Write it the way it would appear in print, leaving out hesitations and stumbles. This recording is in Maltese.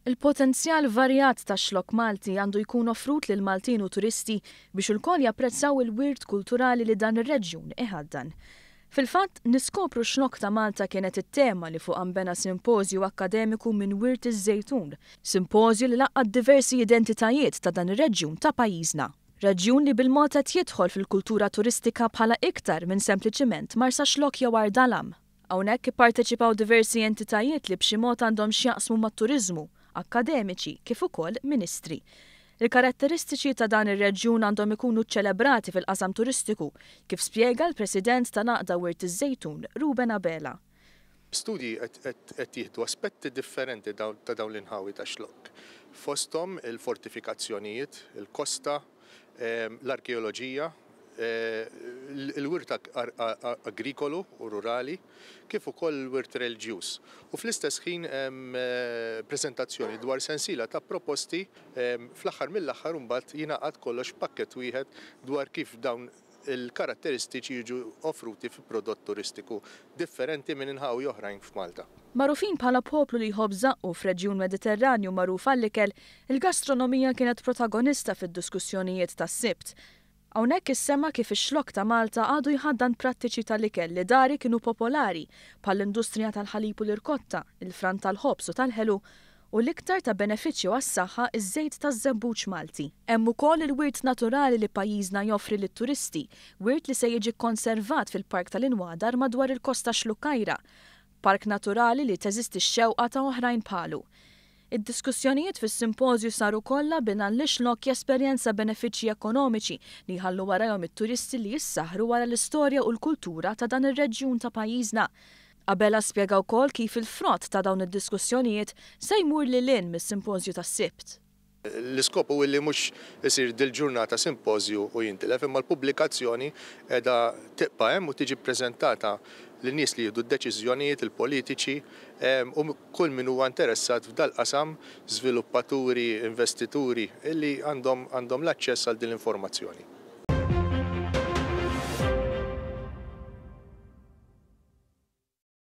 Il-potenzjal varjat tax-Xlokk Malti għandu jkun offrut lil Maltin u turisti biex ilkoll japprezzaw il-wirt kulturali li dan ir-reġjun iħaddan. Fil-fatt, Niskopru x-Xlokk ta' Malta kienet it-tema li fuqha nbena simpożju akkademiku minn Wirt iż-Żejtun, simpożju li laqqat diversi identitajiet ta' dan ir-reġjun ta' pajjiżna. Reġjun li bil-mod qed jidħol fil-kultura turistika bħala iktar minn sempliċiment Marsaxlokk jew Għar Dalam. Hawnhekk ipparteċipaw diversi entitajiet li b'xi mod għandhom x'jaqsmu mat-turiżmu, akkademiċi kif ukoll ministri. Il-karatteristiċi ta' dan ir-reġjun għandhom ikunu ċċelebrati fil-qasam turistiku, kif spjega l-President tal-Għaqda Wirt iż-Żejtun, Ruben Abela. Studji qed jieħdu aspetti differenti ta' dawn l-inħawi tax-Xlokk, fosthom il-fortifikazzjonijiet, il-kosta, l-arkeoloġija, il-wirt agrikolu u rurali, kif ukoll il-wirt reliġjuż. U fl-istess ħin preżentazzjoni dwar sensiela ta' proposti fl-aħħar mill-aħħar imbagħad jingħaqad kollox f'pakkett wieħed dwar kif dawn il-karatteristiċi jiġu offruti fi prodott turistiku differenti minn inħawi oħrajn f'Malta. Magħrufin bħala poplu li jħobb żaqqu f'reġjun Mediterranju magħruf għall-ikel, il-gastronomija kienet protagonista fid-diskussjonijiet tas-Sibt. Hawnhekk issema' kif ix-Xlokk ta' Malta għadu jħaddan prattiċi tal-ikel li dari kienu popolari bħall-industrija tal-ħalib u l-irkotta, il-fran tal-ħobż u tal-ħelu u l-iktar ta' benefiċċju għas-saħħa ż-żejt taż-żebbuġ Malti. Hemm ukoll il-wirt naturali li pajjiżna joffri lit-turisti, wirt li se jiġi kkonservat fil-Park tal-Inwadar madwar il-Kosta Xlukkajra. Park naturali li teżisti x-xewqa ta' oħrajn bħalu. Id-diskussjonijiet fis-simpożju saru kollha bil-għan li x-Xlokk jesperjenza benefiċċji ekonomiċi li jħallu warajhom it-turisti li jissaħħru wara l-istorja u l-kultura ta' dan ir-reġjun ta' pajjiżna. Abela spjega wkoll kif il-frott ta' dawn id-diskussjonijiet se jmur lil hinn mis-simpożju tas-Sibt. L-iskop hu li mhux isir dil-ġurnata simpożju u jintilef imma l-pubblikazzjoni qiegħda tibqa' hemm u tiġi ppreżentata lin-nies li jieħdu d-deċiżjonijiet, il-politiċi u kull min huwa interessat f'dal-qasam, żviluppaturi, investituri li għandhom għandhom l-aċċess għal din l-informazzjoni.